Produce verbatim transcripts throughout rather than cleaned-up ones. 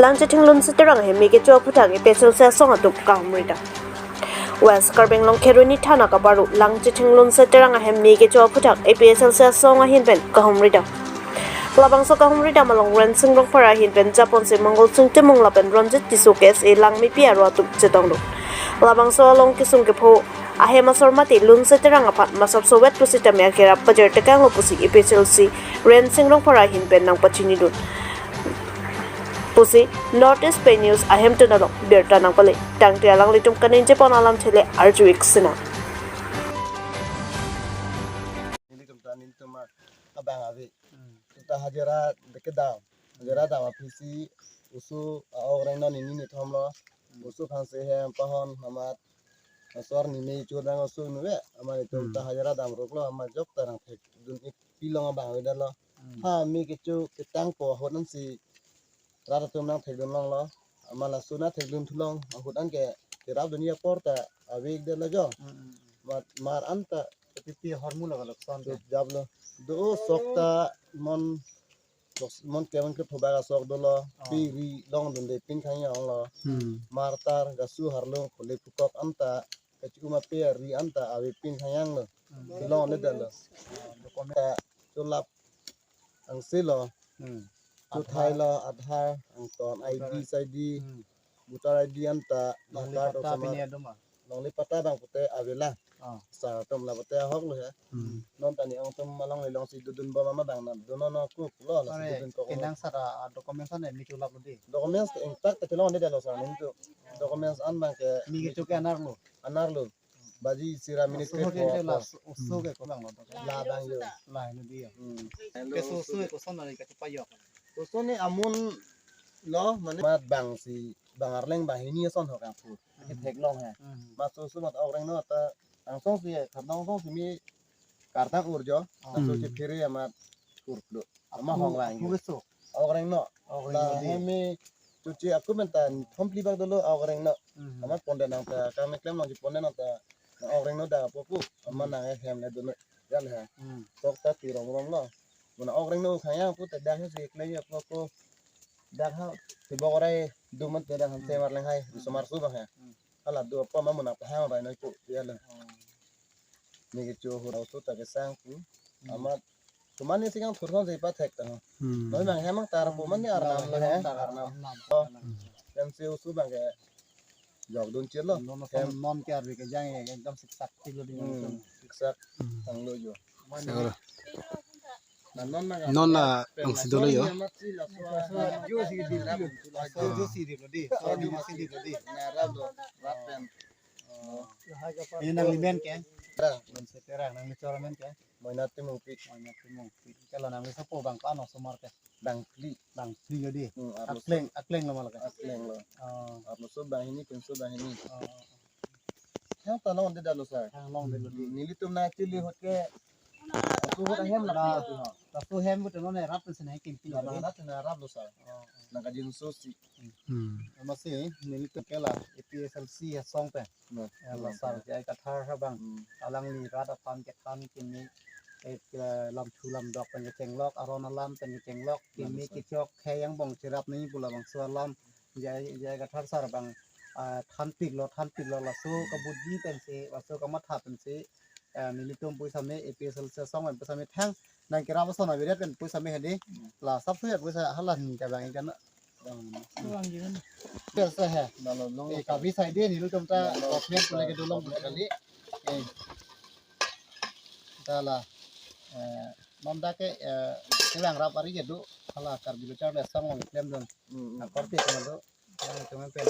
Langchething Lunse Terang ahem me kecho aphuthak A P H L C asong atum kahumri dam. West Karbi Anglong Kheroni thana kaparo Langchething Lunse Terang ahem me kecho aphuthak A P H L C asong ahin pen kahumri dam. Labangso kahumri dam along Rensing Rongphar ahin pen japonsi Mongolsing Timung lapen Ronjit Tisso K S A Langmepi arlo atum chetongdun. Labangso along kesung kepho ahem asor mate Lunse Terang aphan masap sovet pusitame akerap pajir tekanglo pusi A P H L C Rensing Rongphar ahin pen nangpachinidun pusi North East Pei News ahemtun along birta nangpale. Tangte alanglitum kaningje pon alam chele arju-ik sinang. Nelitum ta nelitum abang ave. Hmm. Ta hajira de kedam. Hajira dam aphi si oso a-ok rengno nini nithom lo. Hmm. Oso aphan si hem pahon amat asor nime chudang oso nuve. Amat itum Hmm. ta hajira dam ruklo amat jok ta nangthekdun-ik pilong abang ave detlo. Hmm. Ha me kecho ketangpo ahut ansi rat atum nangthekdun longlo. Amat laso nangthekdun thulong ahut anke kerapdun apor ta ave-ik detlo jo. Hmm, hmm, hmm. Mat mar anta P P hormu laga lokson ke. Chup japlo. Do sok ta mon, mon ke mon ke thobak asok dolo. Oh. Pi ri longdunde pin khang yong lo. Hmm. Mar tar gasu harlung khole pukok anta kachuma pe ri anta ave pin khang yanglo. Hmm. Longde detlo. Oh, document. Ta chulap angse lo. Hmm. Chuthai Aadhaar. Lo, Aadhaar, angton, Voter I D, I D. I D, Hmm. Voter I D anta, Longle Aadhaar patta document. Pine adoma. Longle patta abang pute avelang. Ah. Sar atum la pute ahok lo he. Hmm. Non ta ne-ong atum along lelong si dodun bom amat abang nam. Dono no kuk lo la si Are, dodun kok lo. Kenang sar a, a documents an me chulaplo di. Documents ke intact ta chelongde detlo sar nelitum. Documents an abang ke me kecho ke anar lo. Anar lo. Baji sira minute Oso ke ke po ke po. La, oso ke ko abang lo. La abang yo. La ini dia. Hmm. Ke so so ko son ari ka pa yo. Oso ne amun lo mane mat abang si abang arleng banghini ason ho kangphu. Hmm. Ke theklong he. Hmm. Mat oso mat ok rengno ta angsong si kardom angsong si me kartang urjo. Oh. Aso si phere amat kurklo. Ama Aku, hong lang aku yo. Beso. Ok rengno. Ok rengno La di. Hemi chuchi aku mentan thom pli bak dolo ok rengno. Hmm. Amat pondet nang ta kami klem nang pondet nang ta nang ok rengno da apo pu. Ama Hmm. nang hem le dolo. Jal he. Hmm. Tok ta tirong rong lo. Muna ok rengno khang yang pu ta dak he si klem ya pu pu. Dak ha tibok orai dumat te dak han Hmm. semar leng hai. Hmm. Somar su bang he. Hmm. Hala do apa ma muna pahang rai noi pu ya le. Hmm. Ni kecho hura oso ta kesang pu. Hmm. Amat kuman ni sikang thurthon si pathek ta. Hmm. Noi mang hemang tar pu man ni arnam lo he. Arnam. Arnam. Oh. Hmm. Hem si oso abang ke jokdun chelo. Non Hem. Son non ke arve ke jang ye ekdom siksak thilo di Hmm. non. Siksak Hmm. tanglo yo. Siksak lo. Na non na Non na pen angsi dolo yo. Amat si laso. Jo si di lo. Laso jo si di lo di. So jo si di lo di. Na rap lo. Rap pen. Oh. Ini nanglimen ke? Terang. Lunse Terang, nanglichor amen ke? Moinat Timungpi. Moinat Timungpi. Ke la nangli sopo abang ko-an osomar ke? Bangphli. Bangphli yo di. Hmm, arloso. Akleng, akleng lo ma la ke? Akleng lo. Oh. Arloso banghini, pinso banghini. Oh. Yang ta longde detlo sar. Yang longde lo di. Hmm, nelitum na chili ahut ke. Aku ahut ahem la Na, tu ha. Laso hem ko teno ne rap pensi na kim pin La lo di. Bang rat na rap lo sar. Oh. Nang kajinso si. Hmm. Amatsi nelitum ke la A P H L C asong pen. No. Ya, la sar J I Kathar ha abang. Hmm. Alangli rat aphan kethan kimi, eh, ke lamthu lamdok pen kechenglok, aron alam pen kechenglok, Lam kimi sar. Kechok khei angbong cherap nangji pu labangso alam. J I, J I Kathar sar abang, ah, thanpiklo, thanpiklo laso kabudi pensi, laso kamatha pensi, eh, nelitum pusitame A P H L C asong pen pusitame thang nang kerap ason avedet pen pusitame hedi. Hmm. La sap suya pusa hala ni kabang ikan. Bang. Bang gimana? Biasa he. Lalu long Eh, kabisa ide nelitum ta Lalu government pulai ke dolong pulai kali. Eh. Ta la, eh, non dak ke, eh, kelang rap ari ke do. Hala Karbi Lo Charli Asong along klemdun. Hmm, hmm. Akor pi kemado. Yang itu ngempen.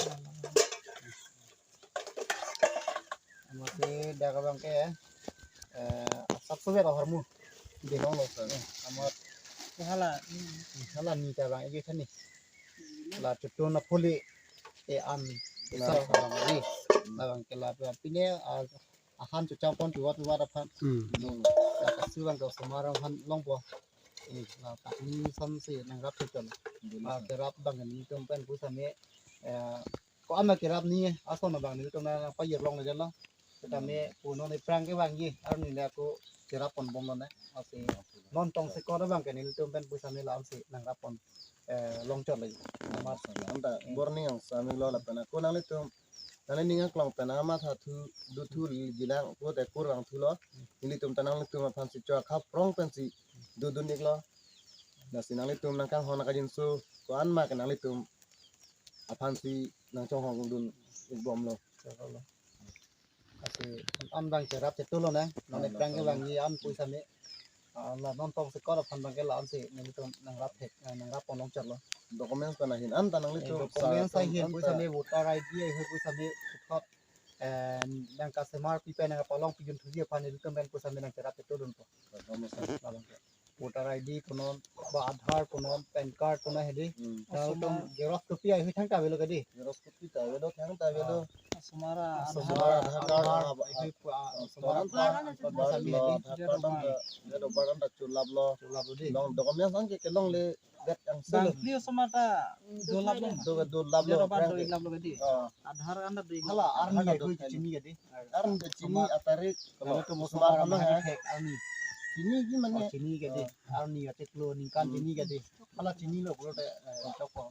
Amatsi dak abang ke, eh, sap suber ahormu. Di nong lo sar. Amat hala, hala ni ta abang igi thani. La chutun na phuli e an. La. Sa abang ni. Abang ke la pine, ah, ahan chuchang pon chuwa chuwa aphan. Hmm. Hmm. La kasu abang ke osomar aphan longpo. Eh, la tak ni son si nangrap thek chon. Bili Ah, son. Kerap abang nelitum pen pusitame, eh, ko-an kerap ni ason abang nelitum na pajir longledetlo. Setame Hmm. Pu non ephrang kevangji arni le ako kerap ponbomlo ne. Amatsi non tong se ko abang ke nelitum pen pusitame la-an si nangrap pon. eh, longchot lagi. Amat anta bor ning angsam lo lapen ako nanglitum, nangli ning aklong pen amatha thu, dothu jilang ko te kurvangthulo. Nelitum ta nanglitum aphansi chokhap prong pensi dodun iklo. Lasi nanglitum nangkanghon akajinso ko-an ma ke nanglitum aphansi nangchonghong dun ikbomlo. Lasi an abang cherap chetulonang, non, hmm, ekrang ke bang ni an pu sitame. Ah, la non tong sekor aphan abang ke la-ansi nelitum nangrap thek, eh, nangrap pon longchotlo. Documents pen ahin anta nanglitum, eh, documents sa ahin anta pu sitame, voter I D ahin pu sitame, uthot, eh, nang customer pi pen nangpalong pijun thuji aphan nelitum pen pu sitame nangcherap chetulonpo. Documents. Labang ke. Voter I D punon, ba Aadhaar punon, PAN card punon hedi. Hmm. Nangtum xerox copy ahui thangta avelo kedi. Xerox copy ta avelo, thangta avelo. Ah, asomar a-Aadhaar, asomar a-Aadhaar card, Aadhaar, ah, ahui pu, ah, ah, asomar a-PAN card, PAN card, PAN card, Aadhaar card, date of birth anta, date of birth anta chulaplo. Chulaplo di. Long documents an ke kelongle det angselo. Bangphli osomar ta dolaplo ma? Do, dolaplo, date of birth prank ke. Dolaplo kedi. Ah. Aadhaar anta do. Hala, arni ahui chini kedi. Arni ta chini, asomar atarik, nangtum osomar, osomar ano hai. Thek arni. Chini ki mane? Oh, chini kedi. Ah. Arni achiklo ningkan, hmm, chini kedi. Hala chinilo pulote, eh, chokpo.